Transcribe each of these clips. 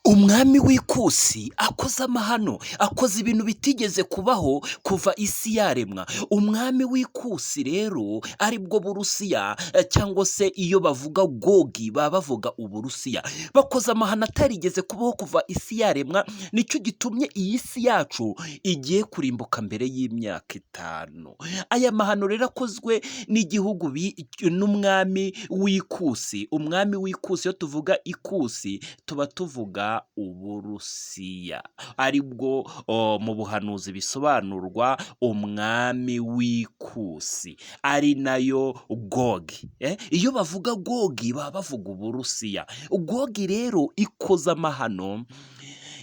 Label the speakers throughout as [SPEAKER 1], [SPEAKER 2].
[SPEAKER 1] Umwami w'ikusi akoze amahano, akoze ibintu bitigeze kubaho kuva isi yaremwa. Umwami w'ikusi rero aribwo Burusiya cyangwa se iyo bavuga Gogi baba bavuga Uburusiya. Bakoze amahano atarigeze kubaho kuva isi yaremwa, nicyo gitumye iyi si yacu igiye kurimbuka mbere y'imyaka 5. Aya mahano rero akozwe n'igihugu n'umwami w'ikusi. Umwami w'ikusi, iyo tuvuga ikusi tuba tuvuga Uburusiya, aribwo mu buhanuzi bisobanurwa umwami w'ikusi, ari nayo Gogi. Iyo bavuga Gogi baba bavuga Uburusiya. Gogi rero ikoze amahano,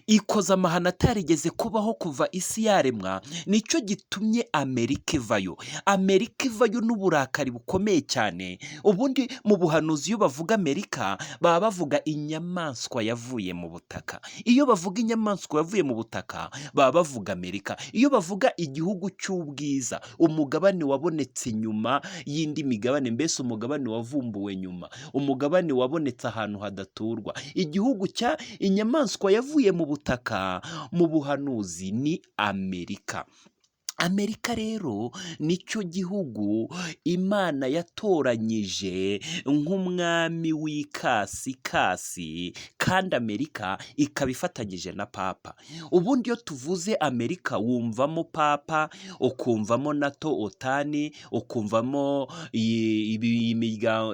[SPEAKER 1] ikoze amahano atarigeze kubaho kuva isi yaremwa, nicyo gitumye Amerika ivayo. Amerika ivayo n'uburakari bukomeye cyane. Ubundi mu buhanuzi iyo bavuga Amerika baba bavuga inyamaswa yavuye mu butaka. Iyo bavuga inyamaswa yavuye mu butaka baba bavuga Amerika. Iyo bavuga igihugu cy'ubwiza, umugabane wabonetse nyuma y'indi migabane, mbese umugabane wavumbuwe nyuma, umugabane wabonetse ahantu hadaturwa, igihugu cya inyamaswa yavuye mu butaka mu buhanuzi ni Amerika. Amerika rero nicyo gihugu Imana yatoranyije nk'umwami w'ikasikasi, kandi Amerika ikaba ifatanyije na Papa. Ubundi iyo tuvuze Amerika wumvamo Papa, ukumvamo NATO, OTAN, ukumvamo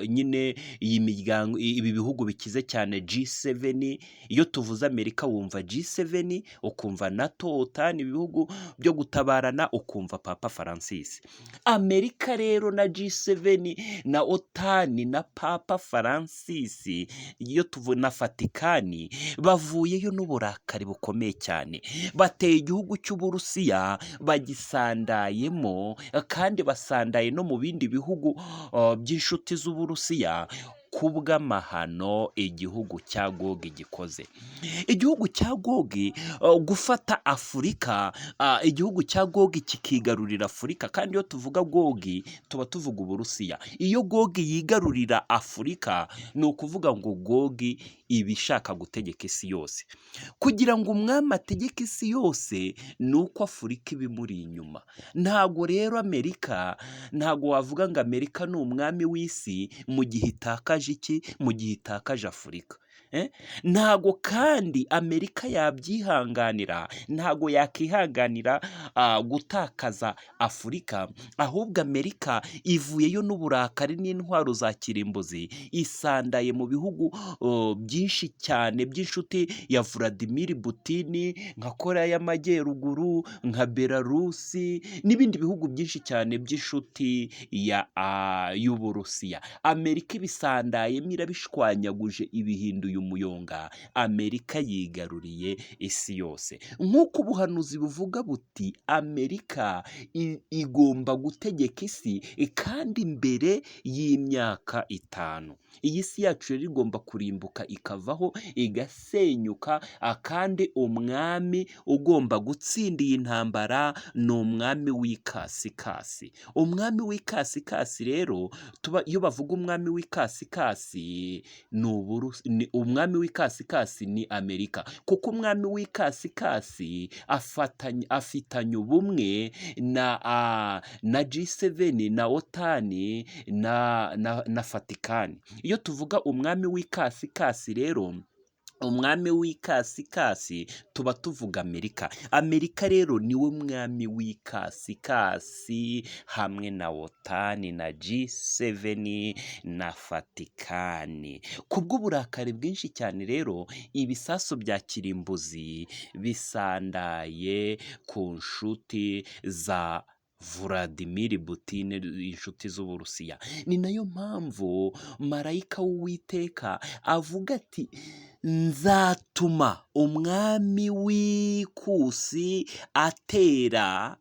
[SPEAKER 1] nyine iyi miryango, ibi bihugu bikize cyane G7. Iyo tuvuze Amerika wumva G7, ukumva NATO, OTAN, ibihugu byo gutabarana, ukumva Papa Francis. Amerika rero na G7 na OTAN na Papa Francis, iyo tuvuze na Vatikani, bavuyeyo n'uburakari bukomeye cyane. Bateye igihugu cy'Uburusiya, bagisandayemo, kandi basandaye no mu bindi bihugu by'inshuti z'Uburusiya, kubw'amahano igihugu cya Gogi gikoze. Igihugu cya Gogi gufata Afurika, igihugu cya Gogi kikigarurira Afurika, kandi iyo tuvuga Gogi tuba tuvuga Uburusiya. Iyo Gogi yigarurira Afurika ni ukuvuga ngo Gogi iba ishaka gutegeka isi yose. Kugira ngo umwami ategeke isi yose ni uko Afurika iba imuri inyuma. Ntabwo rero Amerika, ntabwo wavuga ngo Amerika ni umwami w'isi mu gihe itakaje iki? Mu gihe itakaje Afurika. Ntabwo kandi Amerika yabyihanganira, ntabwo yakihanganira gutakaza Afurika, ahubwo Amerika ivuyeyo n'uburakari n'intwaro za kirimbuzi, isandaye mu bihugu byinshi cyane by'inshuti ya Vladimir Putin, nka Korea y'Amajyaruguru, nka Belarusi n'ibindi bihugu byinshi cyane by'inshuti y'Uburusiya. Amerika ibisandayemo, irabishwanyaguje, ibihinduye umuyonga. Amerika yigaruriye isi yose. Nk'uko ubuhanuzi buvuga buti Amerika igomba gutegeka isi kandi mbere y'imyaka 5. Iyi si yacu rero igomba kurimbuka, ikavaho, igasenyuka, kandi umwami ugomba gutsinda iyi ntambara ni umwami w'ikasikasi. Umwami w'ikasikasi rero, iyo bavuga umwami w'ikasikasi ni umwami w'ikasikasi ni Amerika, kuko umwami w'ikasikasi afitanye ubumwe na G7 na OTAN na Vatikani. Iyo tuvuga umwami w'ikasikasi rero, umwami w'ikasikasi tuba tuvuga Amerika. Amerika rero niwe mwami w'ikasikasi hamwe na OTAN na G7 na Vatikani. Kubw'uburakari bwinshi cyane rero, ibisasu bya kirimbuzi bisandaye ku nshuti za Vladimir Putin, inshuti z'Uburusiya. Ni nayo mpamvu marayika w'Uwiteka avuga ati nzatuma umwami w'ikusi atera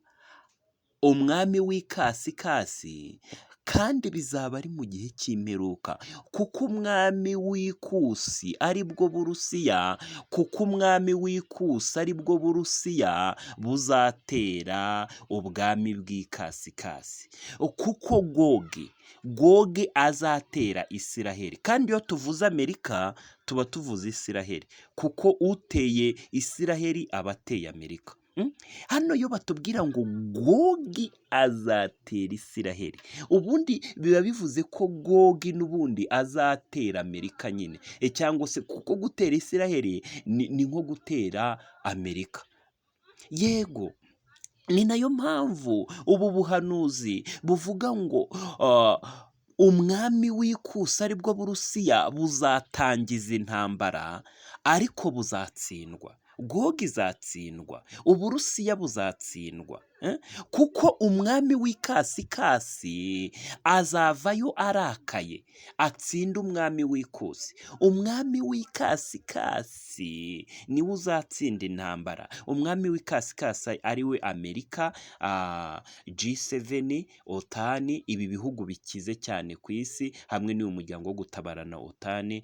[SPEAKER 1] umwami w'ikasikasi, Kandi bizaba ari mu gihe cy'imperuka, kuko umwami w'ikusi ari bwo Burusiya, kuko umwami w'ikusi ari bwo Burusiya buzatera ubwami bw'ikasikasi, kuko Gogi azatera Isiraheli. Kandi iyo tuvuze Amerika tuba tuvuze Isiraheli, kuko uteye Isiraheli aba ateye Amerika. Hano iyo batubwira ngo Gogi azatera Isiraheli, ubundi biba bivuze ko Gogi n'ubundi azatera Amerika nyine, cyangwa se kuko gutera Isiraheli ni nko gutera Amerika. Yego, ni nayo mpamvu ubu buhanuzi buvuga ngo umwami w'ikusi ari bwo Burusiya buzatangiza intambara, ariko buzatsindwa. Gogi izatsindwa, Uburusiya buzatsindwa, kuko umwami w'ikasikasi azavayo arakaye atsinde umwami w'ikusi. Umwami w'ikasikasi niwe uzatsinda intambara. Umwami w'ikasikasi ari we Amerika, G7, OTAN, ibi bihugu bikize cyane ku isi, hamwe n'uyu muryango wo gutabarana OTAN,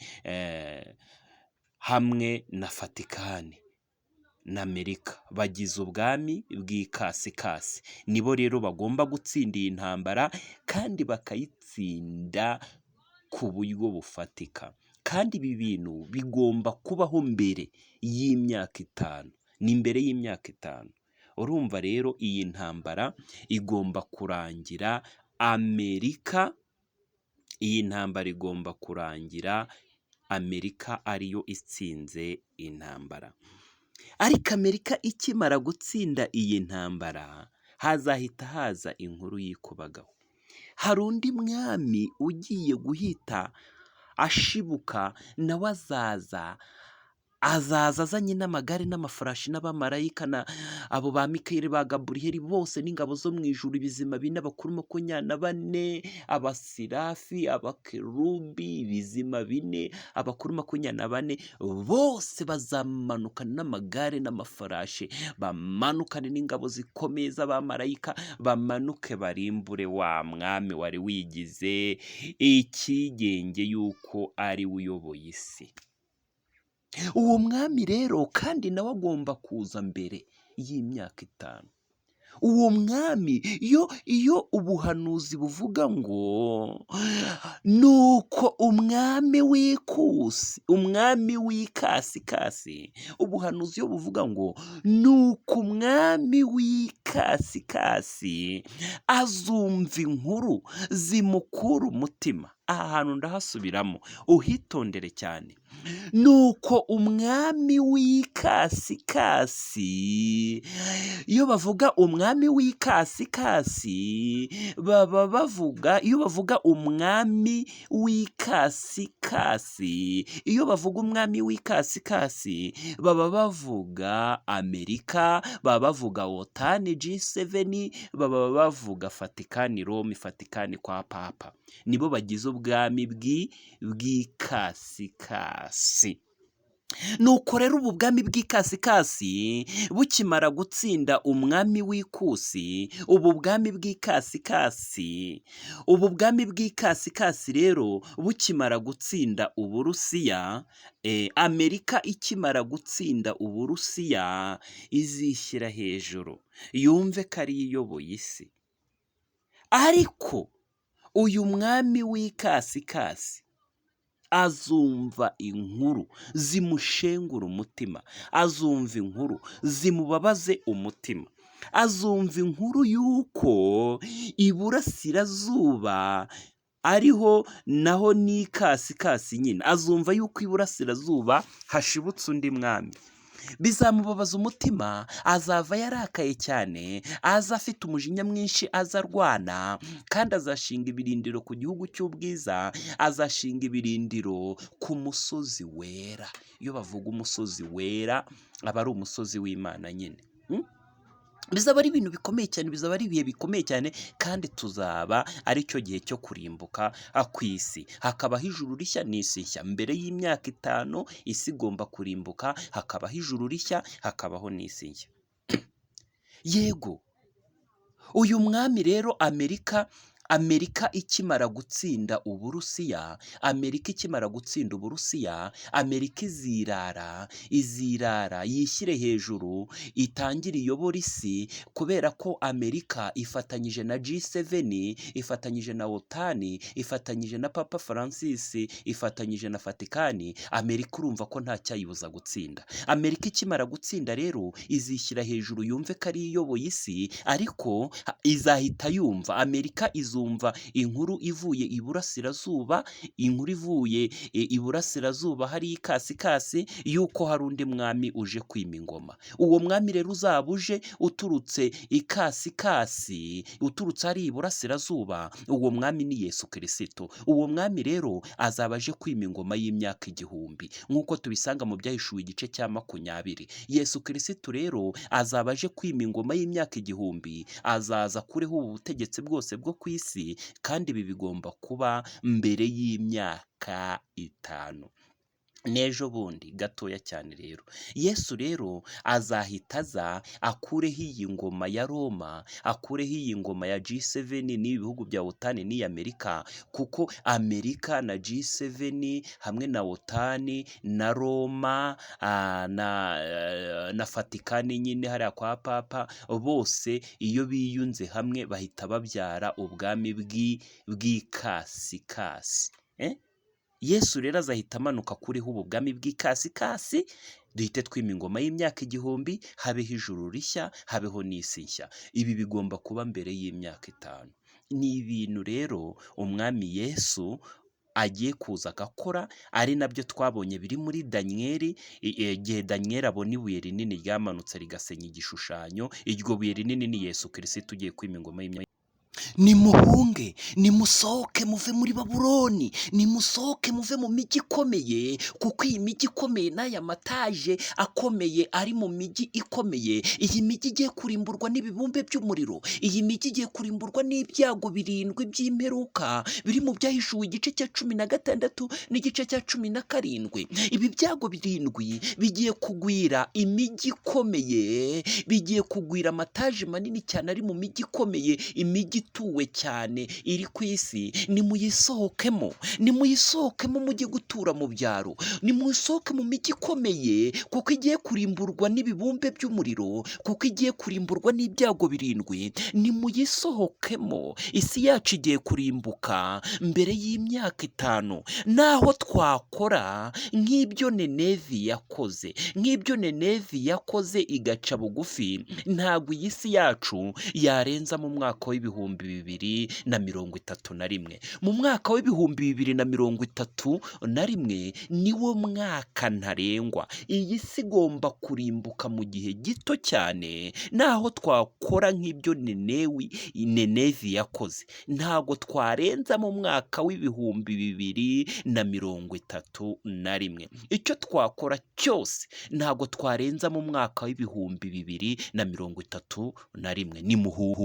[SPEAKER 1] hamwe na Vatikani na Amerika, bagize ubwami bw'ikasikasi. Nibo rero bagomba gutsinda iyi ntambara kandi bakayitsinda ku buryo bufatika. Kandi ibi bintu bigomba kubaho mbere y'imyaka 5, ni mbere y'imyaka 5. Urumva rero iyi ntambara igomba kurangira Amerika, iyi ntambara igomba kurangira Amerika ariyo itsinze intambara. Ariko Amerika ikimara gutsinda iyi ntambara, hazahita haza inkuru y'ikubagahu. Hari undi mwami ugiye guhita ashibuka, nawe azaza azanye n'amagare n'amafarashi n'abamarayika na abo ba Mikayeli ba Gaburiyeli bose n'ingabo zo mu ijuru, ibizima bine, abakuru 24, abasirafi, abakerubi, ibizima bine, abakuru 24, bose bazamanukana n'amagare n'amafarashi, bamanukane n'ingabo zikomeye z'abamarayika, bamanuke barimbure wa mwami wari wigize icyigenge yuko ari we uyoboye isi. Uwo mwami rero kandi nawe agomba kuza mbere y'imyaka 5. Uwo mwami iyo ubuhanuzi buvuga ngo nuko umwami w'ikusi, umwami w'ikasikasi, ubuhanuzi iyo buvuga ngo nuko umwami w'ikasikasi azumva inkuru zimukura umutima. Aha hantu ndahasubiramo, uhitondere cyane. Nuko umwami w'ikasikasi, iyo bavuga umwami w'ikasikasi baba bavuga, iyo bavuga umwami w'ikasikasi, iyo bavuga umwami w'ikasikasi baba bavuga Amerika, baba bavuga OTAN G7, baba bavuga Vatikani Rome, Vatikani kwa Papa. Nibo bagize ubwami bw'ikasikasi. Nuko rero ubu bwami bw'ikasikasi bukimara gutsinda umwami w'ikusi, ubu bwami bw'ikasikasi, ubu bwami bw'ikasikasi rero bukimara gutsinda Uburusiya, Amerika ikimara gutsinda Uburusiya izishyira hejuru yumve ko ariyo iyoboye isi. Ariko uyu mwami w'ikasikasi azumva inkuru zimushengura umutima, azumva inkuru zimubabaze umutima, azumva inkuru y'uko iburasirazuba ariho naho n'ikasikasi nyine, azumva y'uko iburasirazuba hashibutse undi mwami. Bizamubabaza umutima, azava yarakaye cyane, aza afite umujinya mwinshi, aza arwana, kandi azashinga ibirindiro ku gihugu cy'ubwiza, azashinga ibirindiro ku musozi wera. Iyo bavuga umusozi wera aba ari umusozi w'Imana nyine. Bizaba ari ibintu bikomeye cyane, bizaba ari ibihe bikomeye cyane, kandi tuzaba ari cyo gihe cyo kurimbuka ku isi, hakabaho ijuru rishya n'isi nshya. Mbere y'imyaka 5 isi igomba kurimbuka, hakabaho ijuru rishya, hakabaho n'isi nshya. Yego, uyu mwami rero Amerika Amerika ikimara gutsinda Uburusiya, Amerika ikimara gutsinda Uburusiya, Amerika izirara, izirara yishyire hejuru, itangire iyobore isi, kubera ko Amerika ifatanyije na G7, ifatanyije na OTAN, ifatanyije na Papa Francis, ifatanyije na Vatikani. Amerika urumva ko nta cyayibuza gutsinda. Amerika ikimara gutsinda rero izishyira hejuru yumve ko ari iyoboye isi, ariko izahita yumva, Amerika izumva inkuru ivuye iburasirazuba, inkuru ivuye iburasirazuba hari ikasikasi y'uko hari undi mwami uje kwima ingoma. Uwo mwami rero uzaba uje uturutse ikasikasi, uturutse ari iburasirazuba, uwo mwami ni Yesu Kirisito. Uwo mwami rero azaba aje kwima ingoma y'imyaka 1000, nk'uko tubisanga mu Byahishuwe igice cya 20. Yesu Kirisito rero azaba aje kwima ingoma y'imyaka 1000, azaza akureho ubu butegetsi bwose bwo ku isi, kandi ibi bigomba kuba mbere y'imyaka 5. N'ejo bundi gatoya cyane rero, Yesu rero azahita aza akureho iyi ngoma ya Roma, akureho iyi ngoma ya G7 n'ibi bihugu bya OTAN n'iyi Amerika, kuko Amerika na G7 hamwe na OTAN na Roma na Vatikani nyine hariya kwa Papa, bose iyo biyunze hamwe bahita babyara ubwami bw'ikasikasi. Yesu rero azahita amanuka akureho ubu bwami bw'ikasikasi, duhite twima ingoma y'imyaka 1000, habeho ijuru rishya, habeho n'isi nshya. Ibi bigomba kuba mbere y'imyaka 5. Ni ibintu rero umwami Yesu agiye kuza agakora, ari nabyo twabonye biri muri Daniyeli, igihe Daniyeli abona ibuye rinini ryamanutse rigasenya igishushanyo, iryo buye rinini ni Yesu Kirisito ugiye kwima ingoma y'imyaka. Nimuhunge, nimusohoke muve muri Babuloni, nimusohoke muve mu mijyi ikomeye, kuko iyi mijyi ikomeye n'aya mataje akomeye ari mu mijyi ikomeye, iyi mijyi igiye kurimburwa n'ibibumbe by'umuriro, iyi mijyi igiye kurimburwa n'ibyago 7 by'imperuka biri mu Byahishuwe igice cya 16 n'igice cya 17. Ibi byago 7 bigiye kugwira imijyi ikomeye, bigiye kugwira amataje manini cyane ari mu mijyi ikomeye, imijyi ituwe cyane iri ku isi. Nimuyisohokemo, nimuyisohokemo mujye gutura mu byaro, nimusohoke mu mijyi ikomeye, kuko igiye kurimburwa n'ibibumbe by'umuriro, kuko igiye kurimburwa n'ibyago 7. Nimuyisohokemo, isi yacu igiye kurimbuka mbere y'imyaka 5. Naho twakora nk'ibyo Nenevi yakoze, nk'ibyo Nenevi yakoze igaca bugufi, ntabwo iyi si yacu yarenza mu mwaka w'2031. Mu mwaka w'2031 niwo mwaka ntarengwa. Iyi si igomba kurimbuka mu gihe gito cyane. Naho twakora nk'ibyo Nenevi yakoze, ntabwo twarenza mu mwaka w'2031. Icyo twakora cyose ntabwo twarenza mu mwaka w'2031. Nimuhuhe.